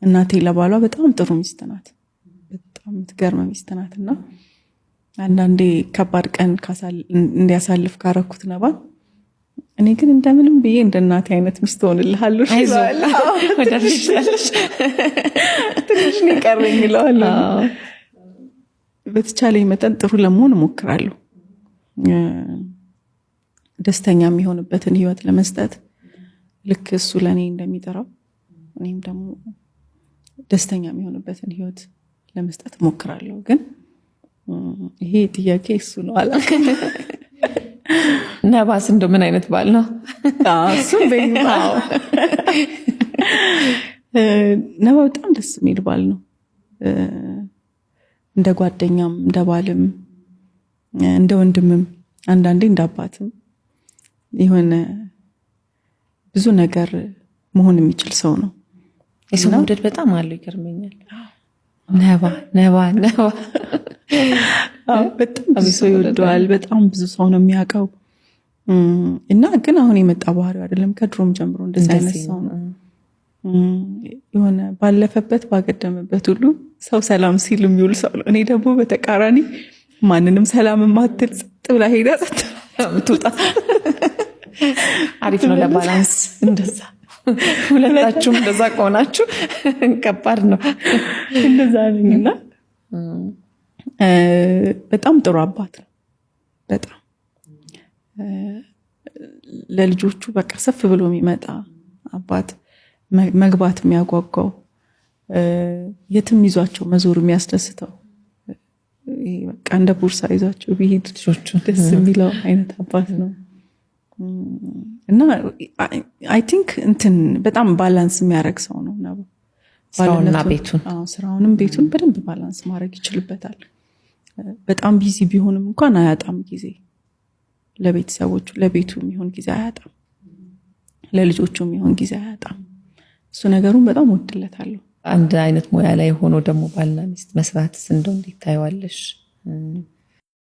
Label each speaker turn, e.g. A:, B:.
A: እናቴ ለባሏ በጣም ጥሩ ሚስት ናት። በጣም የምትገርም ሚስት ናት። እና አንዳንዴ ከባድ ቀን እንዲያሳልፍ ካረኩት ነባ፣ እኔ ግን እንደምንም ብዬ እንደ እናቴ አይነት ሚስት ሆንልሃለሁ፣ ትንሽ ነው የቀረኝ እለዋለሁ። በተቻለኝ መጠን ጥሩ ለመሆን እሞክራለሁ። ደስተኛ የሚሆንበትን ህይወት ለመስጠት፣ ልክ እሱ ለእኔ እንደሚጠራው እኔም ደግሞ ደስተኛ የሚሆንበትን ህይወት ለመስጠት እሞክራለሁ። ግን ይሄ ጥያቄ እሱ ነው፣ አላውቅም።
B: ነባስ እንደው ምን አይነት ባል ነው?
A: እሱም ነባ በጣም ደስ የሚል ባል ነው። እንደ ጓደኛም፣ እንደ ባልም፣ እንደ ወንድምም፣ አንዳንዴ እንደ አባትም የሆነ ብዙ ነገር መሆን የሚችል ሰው ነው።
B: የሰው መውደድ በጣም አለው፣ ይገርመኛል። ነባ ነባ ነባ።
A: በጣም ብዙ ሰው ይወደዋል። በጣም ብዙ ሰው ነው የሚያውቀው። እና ግን አሁን የመጣ ባህሪው አይደለም። ከድሮም ጀምሮ እንደዚህ አይነት ሰው ነው። የሆነ ባለፈበት ባገደመበት ሁሉ ሰው ሰላም ሲል የሚውል ሰው ነው። እኔ ደግሞ በተቃራኒ ማንንም ሰላም የማትል፣ ጸጥ ብላ ሄዳ ጸጥ
B: የምትወጣ። አሪፍ ነው ለ balance እንደዛ። ሁለታችሁም እንደዛ ከሆናችሁ ከባድ ነው።
A: እንደዛ ነኝ። እና በጣም ጥሩ አባት ነው። በጣም ለልጆቹ በቃ ሰፍ ብሎ የሚመጣ አባት፣ መግባት የሚያጓጓው፣ የትም ይዟቸው መዞር የሚያስደስተው፣ በቃ እንደ ቦርሳ ይዟቸው ቢሄድ ደስ የሚለው አይነት አባት ነው። እና I think እንትን በጣም balance የሚያደርግ ሰው ነው።
B: ስራውና ቤቱን።
A: ስራውንም ቤቱን በደንብ balance ማድረግ ይችልበታል። በጣም busy ቢሆንም እንኳን አያጣም ጊዜ ለቤተሰቦቹ፣ ለቤቱ የሚሆን ጊዜ አያጣም፣ ለልጆቹ የሚሆን ጊዜ አያጣም። እሱ ነገሩን በጣም ወድለታለሁ።
B: አንድ አይነት ሙያ ላይ ሆኖ ደግሞ ባልና ሚስት መስራት እንደው እንዴት ታየዋለሽ?